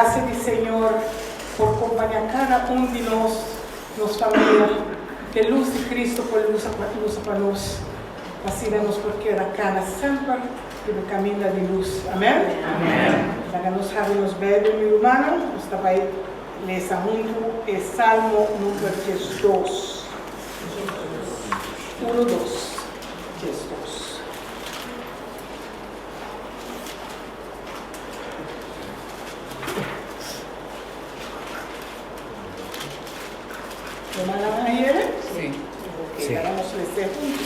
grasia di Señor por kompañá kada un di nos, nos famia, ku e lus di Cristo por lusa lusa pa nos, pa asina nos por keda kana semper riba e kaminda di lus. Amèn? Laga nos habri nos Beibel, mi rumannan, nos ta bai lesa huntu e Salmo number diesdos. Uno dos, 12. Rumannan a yere? Sí. Ok, laga nos lese huntu.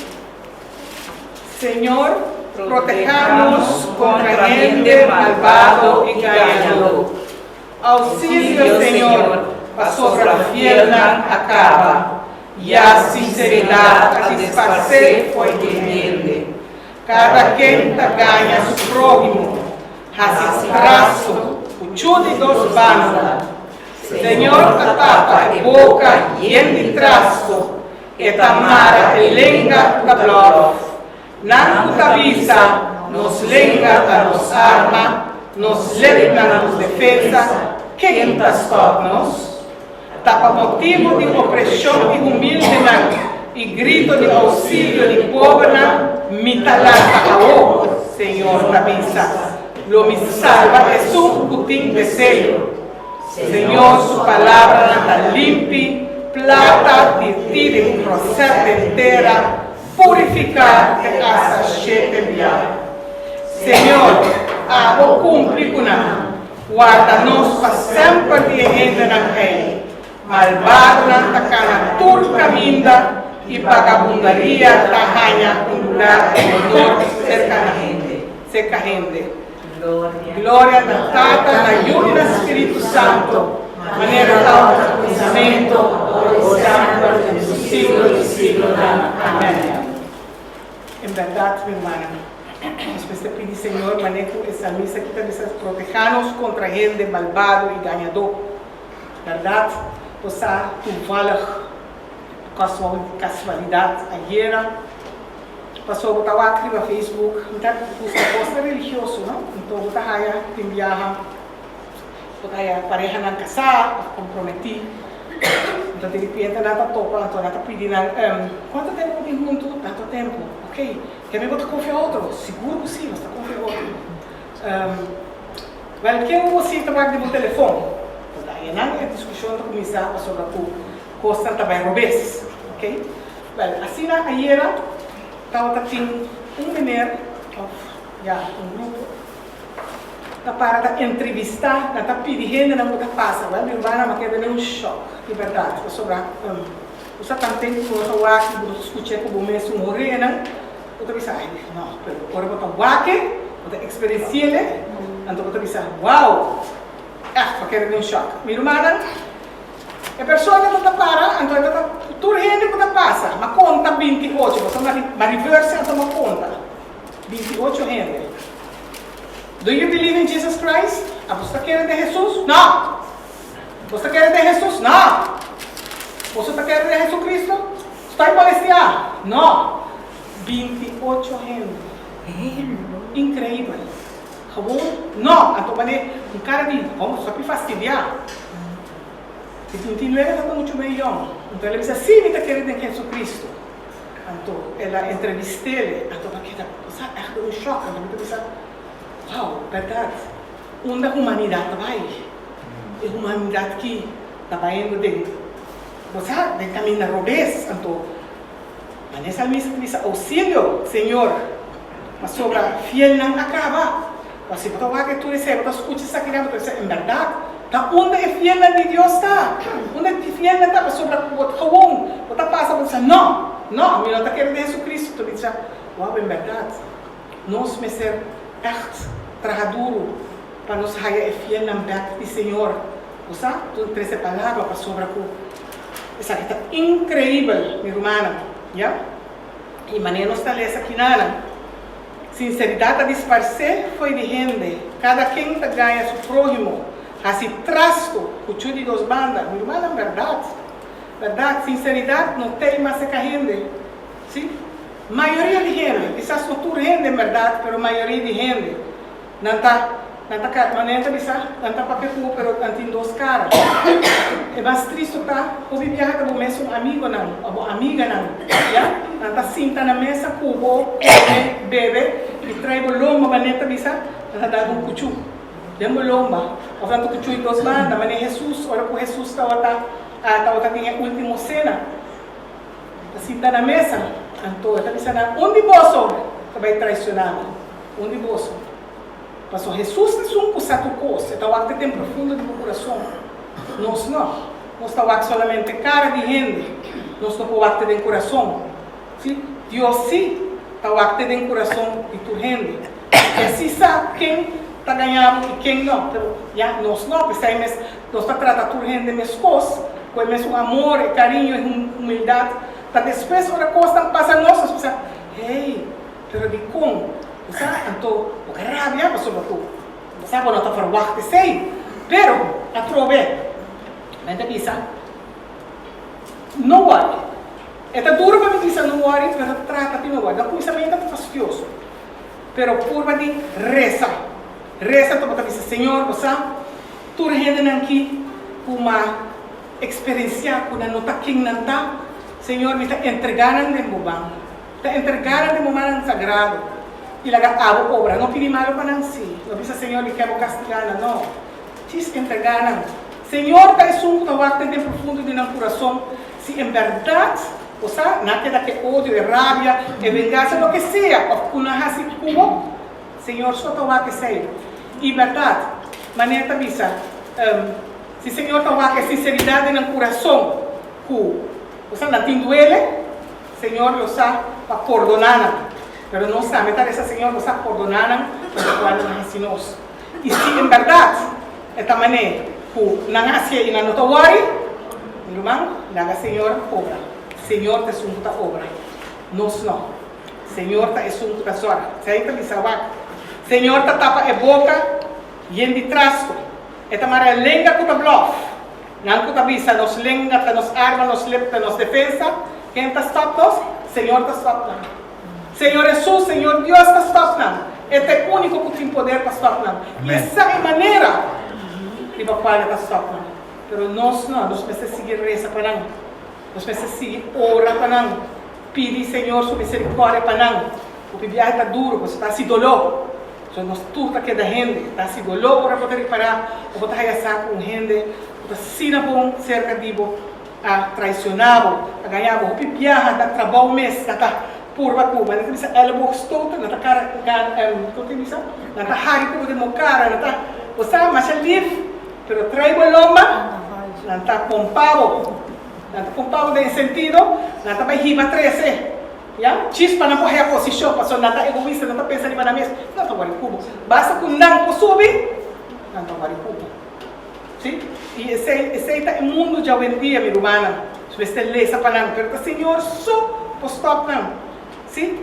Señor, protehá nos kontra hende malbado i gañadó. Ousilio, Señor, pasobra fielnan a kaba, ya sinseridat a disparsé fo'i di hende. Kada ken ta gaña su próhimo, hasi traso ku chu di dos banda. Señor ta tapa e boka yen di traso, e ta mara e lenga ku ta blòf. Nan ku ta bisa, Nos lenga ta nos arma, nos lepnan nos defensa, ken ta stòp nos? Ta pa motibu di opreshon di humildenan i grito di ousilio di pobernan mi ta lanta awo, Señor ta bisa. Lo mi salba esun ku tin deseo. Señor su palabranan ta limpi, plata dirtí den un rosèt den tera, purifiká te asta shete bia. Señor, abo kumpli ku nan. Warda nos pa semper di e hendenan ei. Malbadonan ta kana tur kaminda i bagabundaria ta haña un lugar di honor serka nan hende, serka hende. Gloria na Tata, na Yu i na Spiritu Santo, manera tabata na kuminsamentu, ora i semper, den su siglo di siglonan. Amen. En bèrdat, mi rumannan, nos mester pidi Señor manera ku e salmista aki ta bisa, Protehá nos kontra hende malbado i gañadó. Bèrdat, bo sa toevallig, kasualidat, ayera pasobra bo ta wak riba Facebook, mi ta buska kosnan religioso, no? Anto bo ta haya tin biaha, bo ta haya parehanan kasá òf komprometí. Anto di repente nan ta topa, anto nan ta pidi nan, Kuantu tempu bo tin huntu? Tantu tempu. Ok, kende bo ta konfia otro? Sigur ku si, nos ta konfia otro. Wèl, ken bo sinta wak di bo telefon? Anto ayenan e diskushon ta kuminsá pasobra ku kosnan ta bai robes. Ok, wèl, asina ayera tabata tin un meneer òf ya un grupo. Ta para ta entrevistá, nan ta pidi hendenan ku ta pasa. Wèl, mi rumannan, mi a keda den un shòk, di bèrdat, pasobra bo sa tan tempu ku bo ta wak i bo ta skucha ku bo mes un horeanan, bo ta bisa, ai, no, pero ora bo ta wak e, bo ta eksperensi'el e, anto bo ta bisa, wow, ègt, mi a keda den un shòk. Mi rumannan, e persona ku ta para, anto e ta tur hende ku ta pasa, mi a konta 28, pasobra mi a reverse anto mi a konta 28 hende. Do you believe in Jesus Christ? A boso ta kere den Hesus? No! Boso ta kere den Hesus? No! Boso ta kere den Jesucristo? Stoi molestiá? No! 28 hende. Increibel. Gewoon no! Anto mane un cara di, bon, boso ta pi fastidiá. E 29 tabata muchu mei yòn. Anto el a bisa, Sí, mi ta kere den Jesucristo. Anto el a entrevist'ele, anto pa keda sa ègt un shòk, anto mi ta bisa, wow, bèrdat, unda humanidat ta bai? E humanidat ki ta bayendo den, bo sa, den kaminda robes, anto manera e salmista ta bisa, ousilio, Señor, pasobra fielnan a kaba. Bo si bo ta wak e tur esei, bo ta skucha esaki nan, bo ta bisa, en bèrdat, ta unda e fielnan di Dios ta? Unda e fielnan ta? Pasobra ku bo ta gewoon, bo ta pasa, bo ta bisa, No, no, mi no ta kere den Jesucristo. Tur mi ta bisa, Wou, en bèrdat, nos mester ègt traha duru pa nos haya e fielnan bèk di Señor. Bo sa, tur trese palabra pasobra ku esaki ta inkreibel, mi rumannan, ya. I manera nos ta lesa kinanan. Sinseridat ta disparsé fo'i di hende, kada ken ta gaña su próhimo, hasi trasto ku chu di dos banda. Mi rumannan, bèrdat, bèrdat, sinseridat no t'ei mas serka hende. Sí, mayoria di hende, kisas no tur hende en bèrdat, pero mayoria di hende, nan ta. Nan ta ka, manera ta bisa, nan ta papia ku bo pero nan tin dos kara. E mas tristu ta, hopi biaha ta bo mesun amigonan o bo amiganan, ya, nan ta sinta na mesa ku bo, kome, bebe i trae bo lomba, manera ta bisa, nan ta dal bo un kuchú den bo lomba òf nan ta kuchú di dos banda, manera Hesus, ora ku Hesus tabata tabata tin e último sena, ta sinta na mesa, anto e ta bisa nan, Un di boso ta bai traisioná mi, un di boso. Pasobra Hesus ta esun ku sa tur kos, e ta wak te den profundo di bo kurason. Nos no. Nos ta wak solamente kara di hende, nos no por wak te den kurason. Sí, Dios sí ta wak te den kurason di tur hende. E sí sa ken ta gaña bo i ken no, pero ya nos no. P'esei mes nos ta trata tur hende meskos, ku e mesun amor, e kariño, e humildat. Ta despues ora kosnan pasa nos, nos bisa, Hey! Pero dikon? Bo sa anto bo ka rabia pasobra ku bo sa bo no ta verwagt esei. Pero atrobe men ta bisa, No worry. E ta duro pa mi bisa no worry, pero ta trata di no worry. Na kuminsamentu ta fastioso, pero purba di resa. Resa anto bo ta bisa, Señor, bo sa tur hendenan ki ku m'a eksperensiá ku nan no ta ken nan ta. Señor, mi ta entregá nan den bo man. Ta entregá nan den bo mannan sagrado i laga abo obra. No pidi malu pa nan, sí. No bisa, Señor, mi ke bo kastigá nan. No. Djis entregá nan. Señor ta esun ku ta wak den den profundo di nan kurason si en bèrdat, bo sa, nan keda ku e odio, e rabia, e vengansa, loke sea, òf ku nan hasi ku bo. Señor so ta wak esei. I bèrdat, manera ta bisa, si Señor ta wak e sinseridat den nan kurason ku, bo sa, nan tin duele, Señor lo sa pa pordoná nan, pero nos tambe ta resa, Señor bo sa pordoná nan pa lokual nan a hasi nos. I si en bèrdat e ta manera ku nan a hasié i nan no ta wòri, mi ruman, laga Señor obra. Señor ta esun ku ta obra, nos no. Señor ta esun ku ta sòrga. Esei ta bisa wak. Señor ta tapa e boka yen di trasto, e ta mara e lenga ku ta blòf. Nan ku ta bisa, Nos lenga ta nos arma, nos lep ta nos defensa, ken ta stòp nos? Señor ta stòp nan. Señor Hesus, Señor Dios ta stòp nan. E ta e úniko ku tin poder pa stòp nan. I esa e manera riba kual e ta stòp nan. Pero nos no, nos mester sigui resa pa nan. Nos mester sigui ora pa nan, pidi Señor su miserikòrdia pa nan. Hopi biahe ta duru, pasobra ta hasi doló. So nos tur ta keda hende ta hasi doló ora bo ta ripará ku bo ta haya sa ku un hende ku ta asina bon serka di bo a traisioná bo, a gañá bo. Hopi biaha na trabou mes nan ta purba ku bo. Nan ta bisa elleboogstoten, nan ta kara kon ta bisa? Nan ta hari ku bo den bo kara, nan ta bo sa masha lif pero trae bo lomba nan ta pompa bo. Nan ta pompa bo den e sentido nan ta bai hiba trese. Ya, djis pa nan por haya posishon, pasobra nan ta egoista, nan ta pensa riba nan mes, nan ta wòrdu ku bo. Basta ku nan por subi, nan ta wòrdu ku bo. Si? I esei, esei ta e mundu djawendia, mi rumannan. Nos mester lesa pa nan, pero ta Señor so por stòp nan. Si?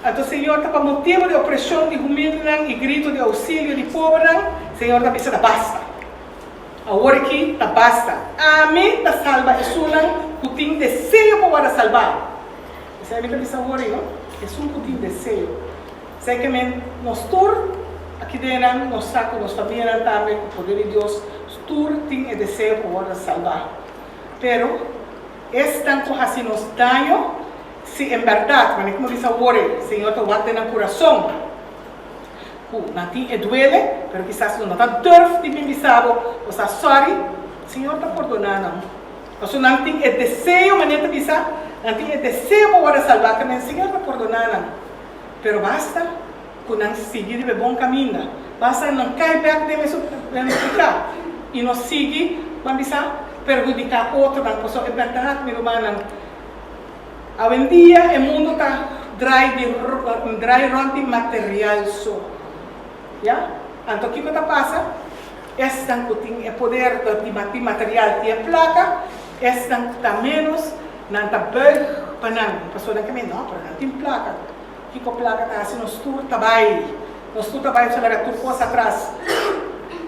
Anto Señor ta pa motibu di opreshon di humildenan i gritu di ousilio di pobernan, Señor ta bisa ta basta. Awor aki ta basta. Ami ta salba esunnan ku tin deseo pa wòrdu salbá. Esei mi ta bisa awor ei, no? Esun ku tin deseo. Esei ke men nos tur aki den nan, nos sa ku nos famianan tambe, ku poder di Dios, nos tur tin e deseo pa wòrdu salbá. Pero, esnan ku hasi nos daño, si en bèrdat, manera ku mi bisa awor ei, Señor ta wak den nan kurason, ku nan tin e duele, pero kisas lo no ta durf di bin bisa bo, bo sa sòri, Señor ta pordoná nan. Pasobra nan tin e deseo, manera ta bisa, nan tin e deseo pa wòrdu salbá, ta men Señor ta pordoná nan. Pero basta ku nan sigui riba e bon kaminda, basta nan kai bèk den mesun piká i no sigui, ban bisa, perhudiká otronan. Pasobra e bèrdat, mi rumannan, awendia e mundu ta drai di drai rònt di material so. Ya? Anto kiko ta pasa? Esnan ku tin e poder di tin material tin e plaka, esnan ku ta ménos, nan ta buig pa nan. Pasobra nan ke mende, no, pero nan tin plaka. Kiko plaka ta hasi? Nos tur ta bai. Nos tur ta bai, nos a laga tur kos atras.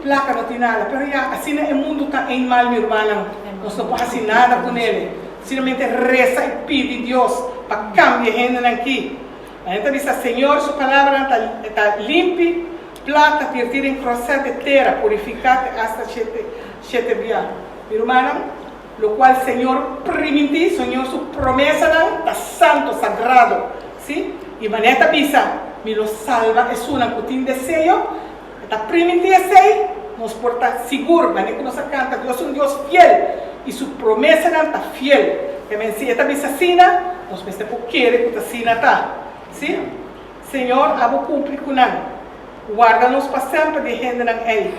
Plaka no tin nada. Pero ya, asina e mundu ta eenmaal, mi rumannan. Nos no por hasi nada kunele. Simplemente resa i pidi Dios pa kambia e hendenan aki. Nan ta bisa, Señor su palabranan ta limpi. Plata tirtí den krosèt e tera, purifiká te asta shete bia. Mi rumannan, lokual Señor primintí, Señor su promesanan ta santo, sagrado. Sí, i manera e ta bisa, Mi lo salba esunnan ku tin deseo, e ta primintí esei, nos por ta sigur, manera ku nos a kanta, Dios ta un Dios fiel, i su promesanan ta fiel. Te si e ta bisa asina, nos mester por kere ku ta asina ta. Sí, Señor, abo kumpli ku nan. Warda nos pa semper di e hendenan ei.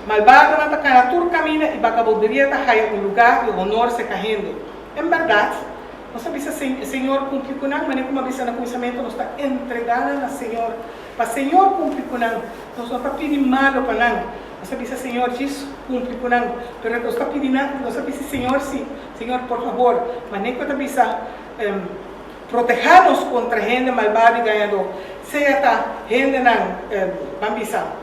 Malbadonan ta kana tur kaminda i bagaboderia ta haya un lugá di honor serka hende. En bèrdat, nos a bisa Señor kumpli ku nan, manera ku mi a bisa na kuminsamentu, nos ta entregá nan na Señor. Pa Señor kumpli ku nan. Nos no ta pidi malo pa nan. Nos ta bisa Señor djis kumpli ku nan. Pero nos ta pidi nan, nos ta bisa Señor si, Señor por fabor, manera ku e ta bisa, Protehá nos kontra hende malbado i gañadó, sea ta hendenan, ban bisa,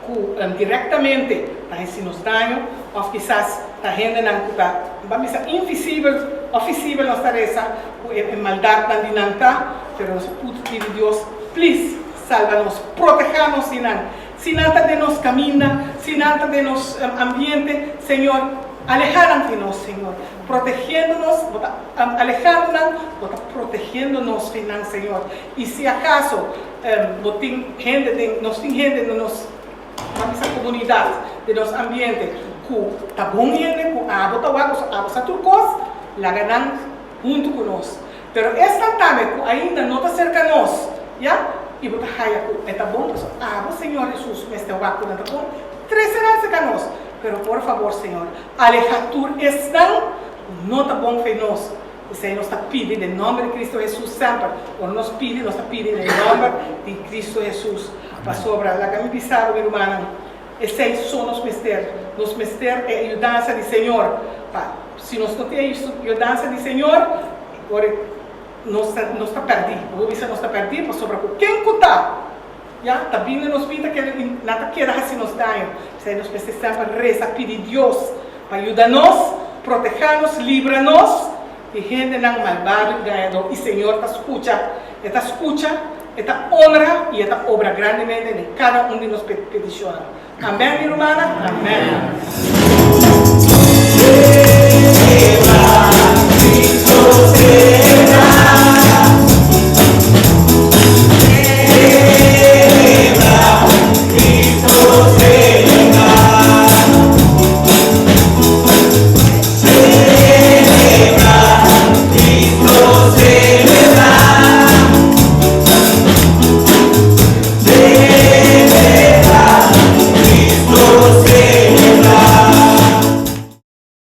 ku direktamente ta hasi nos daño òf kisas ta hendenan ku ta, ban bisa, invisibel òf visibel nos ta resa ku e maldatnan di nan ta, pero nos a puta pidi Dios, plis salba nos, protehá nos di nan. Si nan ta den nos kaminda, si nan ta den nos ambiente, Señor, alehá nan di nos, Señor. Protegiendo nos, bo ta alehando nan, bo ta protegiendo nos di nan, Señor. I si akaso bo tin hende den, nos tin hende den nos, ban bisa komunidat, den nos ambiente, ku ta bon hende, ku abo ta wak, pasobra abo sa tur kos, laga nan huntu ku nos. Pero esnan tambe ku ainda no ta serka nos, ya, i bo ta haya ku e ta bon, pasobra abo, Señor Hesus, mester wak ku nan ta bon, trese nan serka nos. Pero por fabor, Señor, Aleha tur esnan ku no ta bon fe nos. Esei nos ta pidi den nomber di Cristo Hesus semper. Ora nos pidi, nos ta pidi den nomber di Cristo Hesus. Pasobra, laga mi bisa bo, mi rumannan, esei so nos mester. Nos mester e yudansa di Señor. Pa, si nos no tin e yudansa di Señor, ora nos ta, nos ta pèrdí. Bo por bisa nos ta pèrdí pasobra ku ken ku ta. Ya, ta bini nos bida keda i nan ta keda hasi nos daño. P'esei nos mester semper resa pidi Dios pa yuda nos, protehá nos, libra nos di hendenan malbado i gañadó. I Señor ta skucha, E ta skucha, E ta onra i E ta obra grandemente den kada un di nos petishonnan. Amèn, mi rumannan? Amèn.